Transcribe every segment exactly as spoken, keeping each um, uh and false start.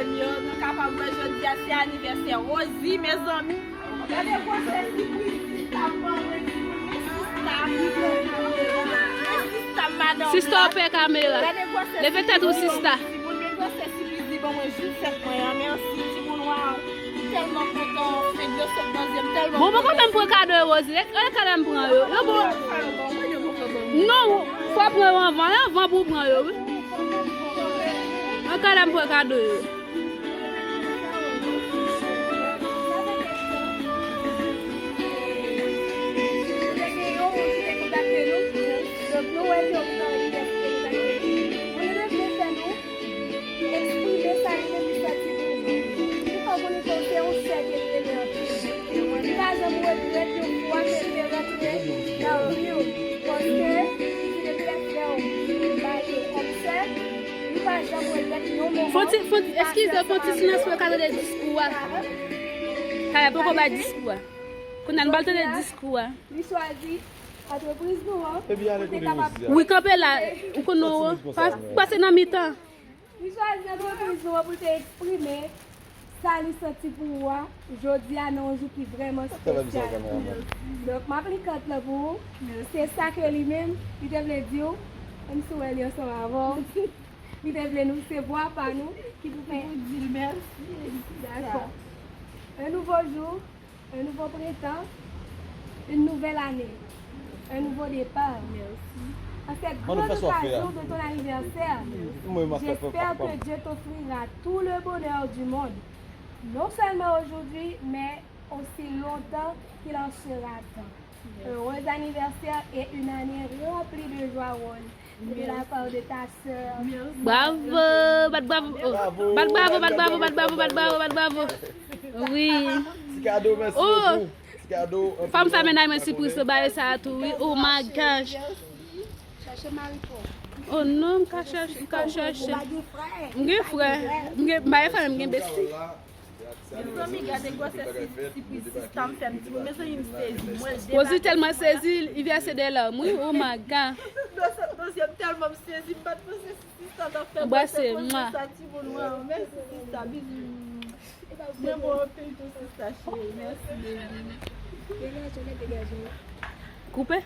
Yo, nou kapab wè jodi a se anivèsè Rosie, mezanmi. Gade gwosè sipriz sista ban mwen, timoun, men sista. Men sista, madanm. Sista, w pè kamera. Gade gwosè. Leve tèt ou, sista. Timoun, men gwosè sipriz li ban mwen jou fèt mwen an. Mèsi, timoun, waw. M tèlman kontan, fèt de sèt nan zye m, tèlman. Bon, bon, kòman m pran kado yo, Rosie? E, e, kado m pran yo. Yo bon. Non, fò pran yo anvan, anvan pou w pran yo, wi. An kado m pran kado yo. Eksprime sa li menm li santi pou ou. Li fè w konnen ke w se yon sè ke l renmen anpil. Li pa janm regrèt yon fwa ke l te rantre nan vi w, paske li te prè fè w ba li kòm sè. Li pa janm regrèt yon moman. Fon ti, fon ti, eskize, fon ti silans pou yo ka tande diskou a. Kaya poko bay diskou a. Kounye a n pral tande diskou a. Li chwazi antrepriz nou an pou te kapab. Wi, kanpe la, ou konn nou, pa, pase nan mitan. Li chwazi antrepriz nou an pou te eksprime sa li santi pou ou a, jodi a nan yon jou ki vrèman espesyal. Donk, m ap li kant lan pou ou. Se sa ke li menm, li te vle di w, menm si w wè li ansanm avè w. Li te vle nou, se vwa pa nou ki pou fè. Ki pou di l mèsi. Dakò. Un nouveau jour. Un nouveau printemps, une nouvelle année, un nouveau départ. Merci. En cette grande occasion de ton anniversaire, j'espère que Dieu t'offrira tout le bonheur du monde, non seulement aujourd'hui, mais aussi longtemps qu'il en sera temps. Heureux anniversaire et une année remplie de joie, Rose. De la part de ta sœur. Bravo, bat bravo, oh. Bat bravo, bat bravo, bat bravo, bat bravo, bat bravo. Wi. Ti kado, mèsi bokou. Ti kado, anpil love. Fanm sa menaj mwen sipriz pou bagay sa a tou, wi. Oh my gosh. Oh non, m ka chèche, m ka chèche. M gen frè, m gen, m pa gen frè, men m gen besti. Mezanmi, gade gwosè si, sipriz sista m fè m, timoun. Mezanmi, m sezi. Mwen Rosie tèlman sezi, li vèse de lame, wi. Oh my God. Nan sèt nan zye m, tèlman m sezi, m pa t panse si sista t ap fè gwosè konsa, timoun. Waw, mèsi sista, bizou. Mwen bon anpil tou sista cheri, mèsi baby. Koupe.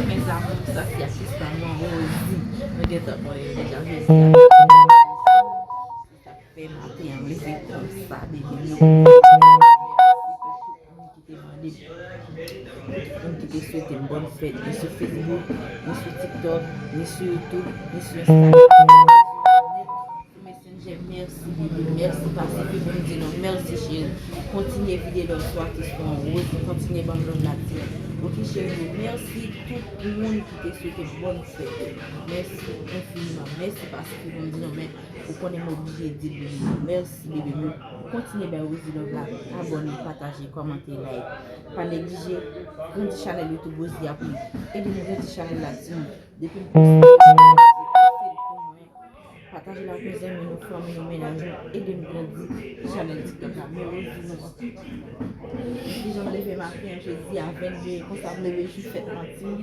Mezanmi, sa se asistan mwen, Rosie. Nou gentan konnen l deja, Rosie. Fè maten an, m leve konsa, baby, m yo. Mèsi pou tout moun ki te mande m, tout moun ki te swete m bòn fèt, ni sou Facebook, ni sou TikTok, ni sou YouTube, ni sou Instagram, sou Messenger. Mèsi, baby, mèsi, pase pi pou m di nou mèsi, cheri. Kontinye vide love sou atis nou an, Rosie, kontinye ban m love la, ti. Ok, cheri, mèsi tout moun ki te swete m bòn fèt. Mèsi enfiniman, mèsi, pase pi pou m di nou, men Ou konnen m oblije di l, baby. Mèsi, baby. Kontinye bay Rosie love la. Abòne, pataje, kòmante, like. Pa neglije grandi chanèl YouTube Rosie a pou ede m grandi chanèl la, timoun. Depi m poste, poste l pou mwen. Pataje l ak yon zanmi nou, fanmi nou, mennaj nou. Ede m grandi chanèl TikTok la. Men Rosie, nou Kijan m leve maten an, jodi a vennde, konsa m leve jou fèt mwen, timoun.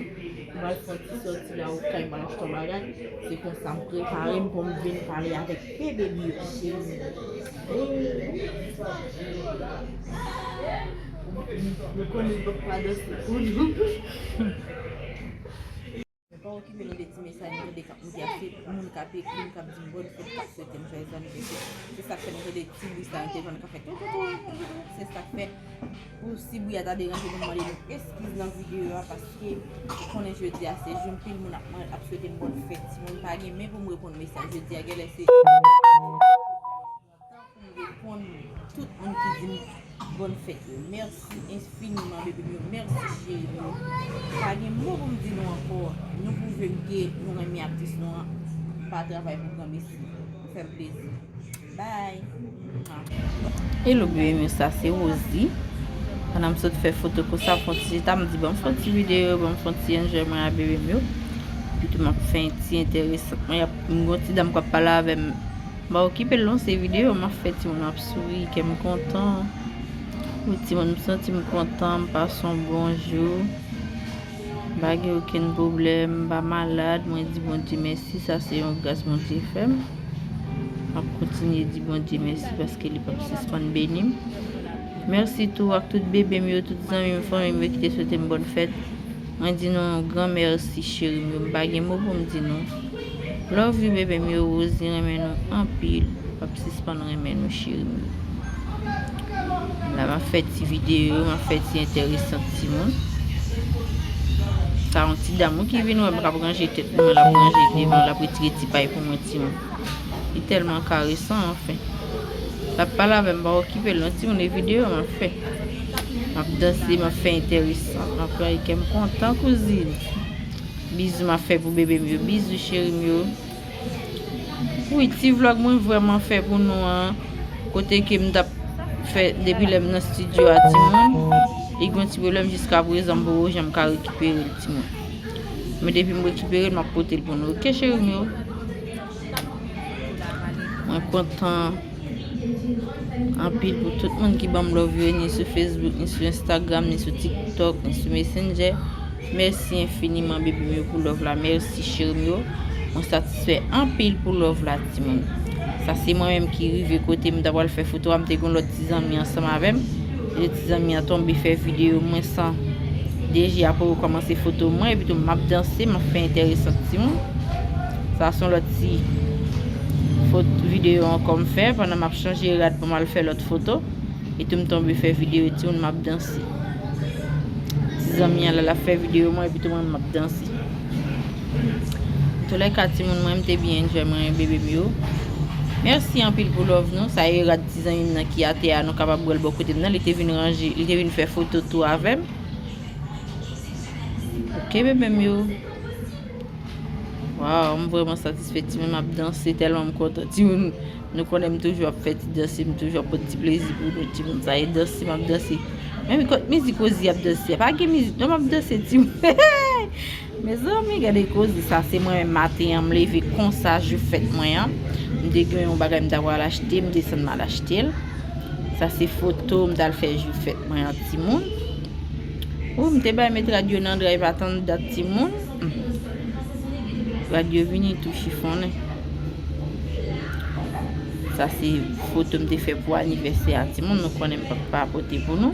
M pral fè yon ti sòti la, okay, m pral achte yon bagay. Se konsa m prepare m pou m vin pale avèk bebe m yo, cheri. Hey. Nou konnen l p ap pa danse pou nou. Men pa okipe nou de ti mesaj nou tande k ap moute a, se moun k ap ekri m, k ap di m bòn fèt, k ap swete m jwayèz anivèsè. Se sa k fè nou tande ti bri sa nou te jwenn k ap fè toutoutoutou. Se sa k fè pou si bri a ta deranje nou, m mande nou eskiz nan videyo a, paske ou konnen jodi a se jou m, pil moun ap, ap swete m bòn fèt. Timoun, pa gen men pou m reponn mesaj jodi a, genlè se Tankou m reponn tout moun ki di m bòn fèt yo. Mèsi enfiniman, bebe m yo. Mèsi, cheri m yo. Pa gen mo pou m di nou ankò. Nou pwouve m ke nou renmen aktris nou an. Pa travay pou granmesi. Ou fè m plezi. Bye. Hello, bebe m yo. Sa se Rosie. Pandan m sot fè foto konsa, fè yon ti chita, m di, ban m fè yon ti videyo, ban m fè yon ti enjoy mwen a bebe m yo. Epi tou m ap fè yon ti enteresan. Mwen ap, m gon ti dam k ap pale avè m. M pa okipe l non, se videyo m ap fè, timoun, m ap souri, kè m kontan. Wi, timoun, m santi m kontan, m pase yon bon jou. M pa gen okenn pwoblèm, m pa malad, mwen di Bondye mèsi, sa se yon gras Bondye fè m. M ap kontinye di Bondye mèsi paske li p ap sispann beni m. Mèsi tou ak tout bebe m yo, tout zanmi m, fanmi m yo ki te swete m bòn fèt. Mwen di nou yon gran mèsi, cheri m yo. M pa gen mo pou m di nou. Love you, bebe m yo. Rosie renmen nou anpil. P ap sispann renmen nou, cheri m yo. La, m ap fè ti videyo, m ap fè ti enteresan timoun. Sa yon ti dam wi ki vin wè m k ap ranje tèt mwen, l ap ranje devan, l ap retire ti pay pou mwen, timoun. Li tèlman karesan, anfen. L ap pale avè m, m pa okipe l non, timoun, e videyo m ap fè. M ap danse, m ap fè enteresan. M ap rayi kè m kontan, kouzin. Bizou m ap fè pou bebe m yo. Bizou, cheri m yo. Wi, ti vlòg mwen vrèman fè pou nou an, kote ke m t ap fè depi lè m nan estidyo a, timoun. Li gen yon ti pwoblèm jiska prezan, m poko janm ka rekipere l, timoun. Men depi m rekipere l, m ap pote l pou nou. Oke, cheri m yo? Mwen kontan anpil pou tout moun ki ban m love yo, ni sou Facebook, ni sou Instagram, ni sou TikTok, ni sou Messenger. Mèsi enfiniman, bebe m yo, pou love la. Mèsi, cheri m yo. Mwen satisfè anpil pou love la, timoun. Sa se mwen menm ki rive kote m ta pral fè foto a, m te gen lòt ti zanmi ansanm avè m. E ti zanmi an tonbe fè videyo mwen san D J a poko kòmanse foto mwen, epi tou m ap danse, m ap fè enteresan, timoun. Sa se yon lòt ti foto, videyo ankò m fè pandan m ap chanje rad pou m al fè lòt foto. Epi tou m tonbe fè videyo, timoun, m ap danse. Ti zanmi an la, l ap fè videyo mwen, epi tou mwen, m ap danse. Antoulèka, timoun, mwen, m te byen enjoy mwen, bebe m yo. Mèsi anpil pou love nou. Sa e rad ti zanmi m nan ki atè a, nou kapab wè l bò kote m nan. Li te vin ranje, li te vin fè foto tou avè m. Oke, bebe m yo. Waw, m vrèman satisfè, timoun, m ap danse tèlman m kontan. Timoun, nou konnen m toujou ap fè ti danse, m toujou ap pote ti plezi pou nou, timoun. Sa e danse, m ap danse. Menm kot mizik Rosie ap danse a? Pa gen mizik non, m ap danse, timoun. Mezanmi, gade koze sa, se mwen menm maten an, m leve konsa, jou fèt mwen an. M te gen yon bagay m ta pral achte, m desann m al achte l. Sa se foto m t al fè jou fèt mwen an, timoun. Ou, m te bay met rad yo nan dra, e pa tann dat, timoun. Hmm. Rad yo vini tou chifonnen. Sa se foto m te fè pou anivèsè a, timoun. Nou konnen m pa, pa pote pou nou.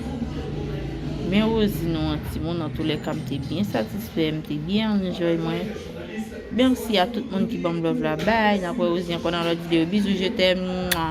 Men Rosie nou an, timoun, antoulèka, m te byen satisfè, m te byen enjoy mwen. Mèsi a tout moun ki ban m love la. Bye, n ap wè Rosie ankò nan lòt videyo. Bizou, je t'aime. Mwa.